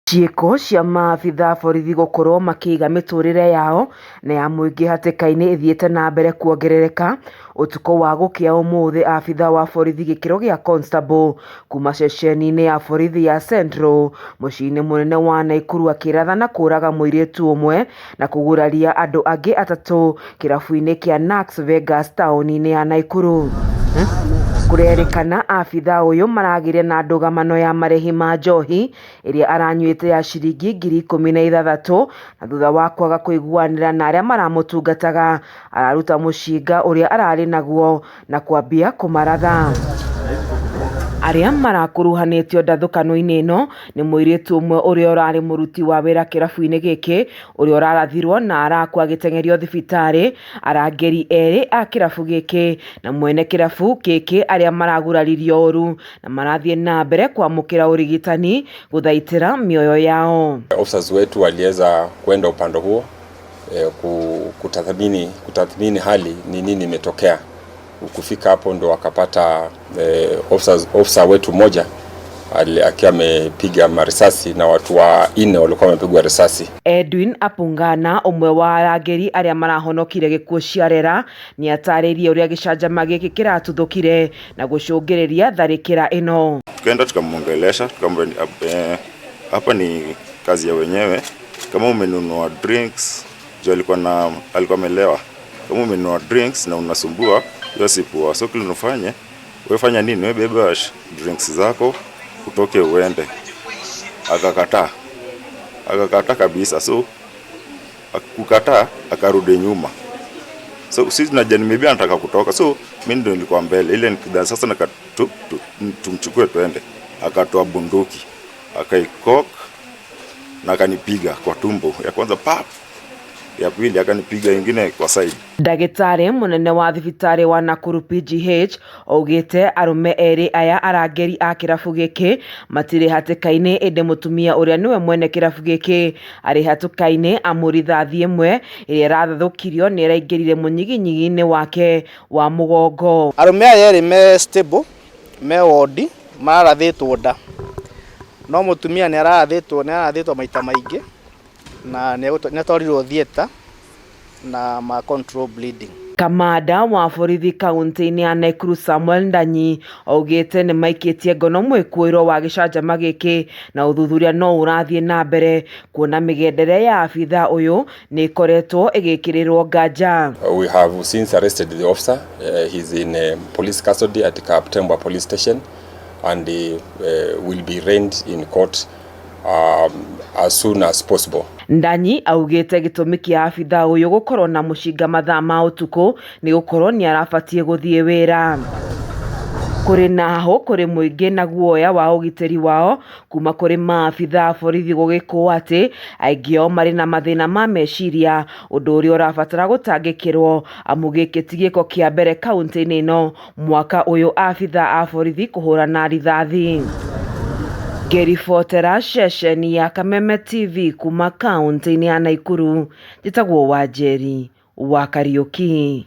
Ciĩko cia maabitha a borithi gũkorwo makĩiga mĩtũrĩre yao na ya mũingĩ hatĩka-inĩ ithiĩte na mbere kuongerereka, ũtukũ wa gũkĩa ũmũthĩ abitha wa borithi gĩkĩro gĩa constable kuma ceceni-inĩ ya borithi ya Central mũciĩ-inĩ mũnene wa Naikuru akĩratha na kũraga mũirĩtu ũmwe na kũguraria andũ angĩ atatũ kĩrabu-inĩ kĩa Nax Vegas taũni-inĩ ya Naikuru. Kũrerĩkana abitha ũyũ maragĩire na ndũgamano ya marĩhi ma njohi ĩrĩa aranyuĩte ya ciringi 16,000 na thutha wa kwaga kũiguanĩra na arĩa maramũtungataga araruta mũcinga ũrĩa ararĩ naguo na kwambia kũmaratha. Arĩa marakuruhanĩtio ndathũkano-inĩ ĩno nĩ mũirĩtu ũmwe ũrĩa ũrarĩ mũruti wa wĩra kĩrabu-inĩ gĩkĩ ũrĩa ũrarathirwo na arakua agĩteng'erio thibitarĩ, arangĩri erĩ a kĩrabu gĩkĩ na mwene kĩrabu gĩkĩ arĩa maraguraririo ũru na marathiĩ na mbere kwamũkĩra ũrigitani gũthaitĩra mĩoyo yao. Officers wetu waliweza kwenda upande huo kutathmini hali ni nini imetokea. Kufika hapo ndo wakapata officer wetu mmoja akiwa amepiga marisasi na watu wanne walikuwa wamepigwa risasi. Edwin Apungana ũmwe wa arangĩri arĩa marahonokire gĩkuũ ciarera nĩatarĩirie ũrĩa gĩcanjama gĩkĩ kĩratuthũkire na gũcũngĩrĩria tharĩkĩra ĩno. Tukaenda tukamwongelesha, tukamwambia hapa ni kazi ya wenyewe, kama umenunua drinks juu alikuwa amelewa, kama umenunua drinks na unasumbua, hiyo si poa. So kile unafanya wewe, fanya nini, wewe beba drinks zako utoke uende. Akakataa, akakataa kabisa. So kukataa, akarudi nyuma. So sisi tunajua maybe anataka kutoka, so mimi ndio nilikuwa mbele ile nikidhani sasa nika tumchukue tuende. Akatoa bunduki akaicock na akanipiga kwa tumbo ya kwanza pap, ya pili akanipiga ingine kwa side. Ndagĩtarĩ mũnene wa thibitarĩ wa Nakuru PGH augĩte arũme erĩ aya arangĩri a kĩrabu gĩkĩ matirĩ hatĩka-inĩ ĩndĩ mũtumia ũrĩa nĩwe mwene kĩrabu gĩkĩ arĩ hatĩka-inĩ amu rithathi ĩmwe ĩrĩa ĩrathathũkirio nĩ ĩraingĩrire mũnyiginyigi-inĩ wake wa mũgongo. Arũme aya erĩ me stable, me wodi, mararathĩtwo nda, no mũtumia nĩ arathĩtwo maita maingĩ na nĩ atwarirwo theatre na ma control bleeding. Kamanda wa borithi kaunti-inĩ ya Nakuru Samuel Ndanyi augĩte nĩ maikĩtie ngono mwĩkũĩrwo wa gĩcanjama gĩkĩ na ũthuthuria no ũrathiĩ na mbere kuona mĩgendere ya abitha ũyũ nĩ ĩkoretwo ĩgĩkĩrĩrwo nganja. We have since arrested the officer. He's in police custody at Kaptembwa Police Station and will be arraigned in court as soon as possible. Ndanyi augĩte gĩtũmi kĩa abitha ũyũ gũkorwo na mũcinga mathaa ma ũtukũ nĩ gũkorwo nĩ arabatiĩ gũthiĩ wĩra. Kũrĩ naho kũrĩ mũingĩ na guoya wa ũgitĩri wao kuma kũrĩ maabitha a borithi gũgĩkwo atĩ aingĩ ao marĩ na mathĩna ma meciria ũndũ ũrĩa ũrabatara gũtangĩkĩrwo amu gĩkĩ ti gĩko kĩa mbere kaunti-inĩ ĩno mwaka ũyũ abitha a borithi kũhũrana rithathi. Ngĩribotera ceceni ya Kameme TV kuma kaunti-inĩ ya Nakuru, njĩtagwo Wanjeri wa Kariũki.